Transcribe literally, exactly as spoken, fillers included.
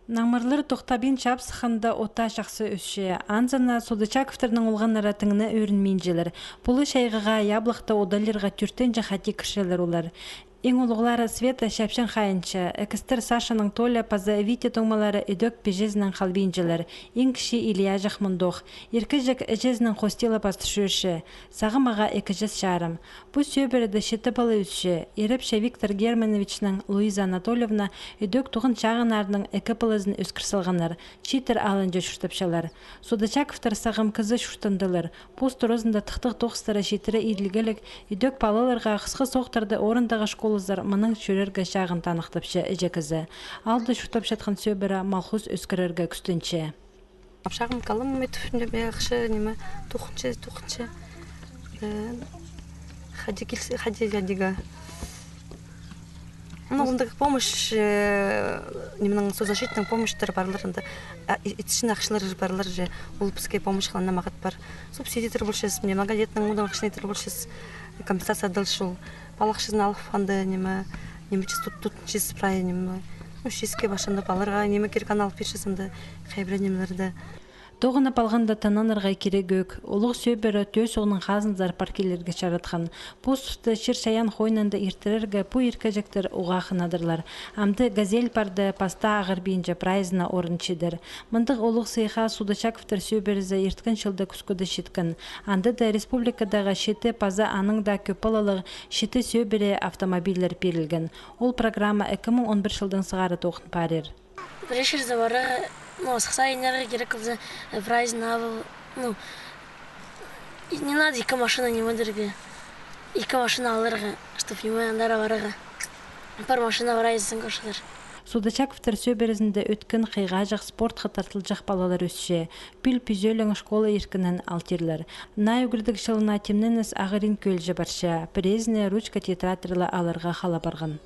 Наңмырлар тохтабин чапсыхханда, ота чахсы ӧсче. Анзына Судачаковтарның олғаннары тың на ӧрінминчелер. Пулы чайғыға, яблахты одалирға тӧртінҷі хати кірчелер олар. Иң улуғлары Света чапчаң хайынча, ікістер Сашаның Толя паза Витя туңмалары ідӧк пиҷезінең халбинчалар. Иң кічіг Ильяҷах мындох. Иркеҷек іҷезінең хости ла пастыр чӧрче. Сағам ағаа ікі час чарым. Пу сӧбіреді читі пала ӧсче. Ирепче Виктор Германовичнің Луиза Анатольевна ідӧк туған чағыннарының ікі палазын ӧскір салғаннар. Чииттер алынҷа чуртапчалар. Судачаковтар сағам кізі чуртандылар. Пос туразында тыхтағ тоғыстары читіре иділгелек, ідӧк палаларға хысхы сохтарда орындағы школазар мының чӧрерге чағын таныхтапча іҷе кізі. Алды чуртапчатхан сӧбіре малхус ӧскірерге кӱстенче. Апчағым калам итіп, ниме, ахча, ниме, тухынча, тухынча. Э, хайди килсе, хайди, хайдиға. Ну, андағ помощь, э, нименің, соцзащитның помощьтары парлар анда. А, и-, итчең ахчалар парлар же, ол піске помощь хылаң на мағат пар. Субсидиялар полча, ниме, многодетнің мудың ахчасын итер полча, компенсация адалча ол. Пала ахчазын алып, анда, ниме, ниме чис тут, тут чис прай, ниме. Ну, чиске пасчаңда паларға, ниме кирек, аны алып пирче анда, хай пірее нимелерді. Тоғынып алғанда тынанарға кирек ӧк. Улуғ сӧбіре тӧс оғның хазынзар пар килерге чаратхан. Пос туста чир-чайаан хойнында иртірерге пу иркеҷектер уғаа хынадырлар. Амды газель парды, паста ағырбинча, прайзына орын чидер. Мындағ улуғ сыйыхха Судачаковтар сӧбірезі ирткен чылда кӱскӱде читкен. Анда даа республикадағы читі паза анаң даа кӧп палалығ читі сӧбіре автомобильлер пирілген. Ол программа ікі муң он пір чылдаң сығара тоғын парир. Пірее чирзер парарға, ну, сыхса, иңерге кирек полза, э, прайзын алып, ну, и не надо ікі машина ниме идерге. Ікі машина аларға, чтоб ниме андар парарға. Пір машина прайзын кӧрчелер. Судачаковтар сӧбірезінде ӧткін хыйғаҷах, спортха тартылҷах палалар ӧсче. Пӱӱл пӱзӧлең школа иркінін алтирлар. Наа ӱгредіг чылына тимненіс ағырин кӧлҷе парча. Пірезіне ручка, тетрадьтер ла аларға хал парған.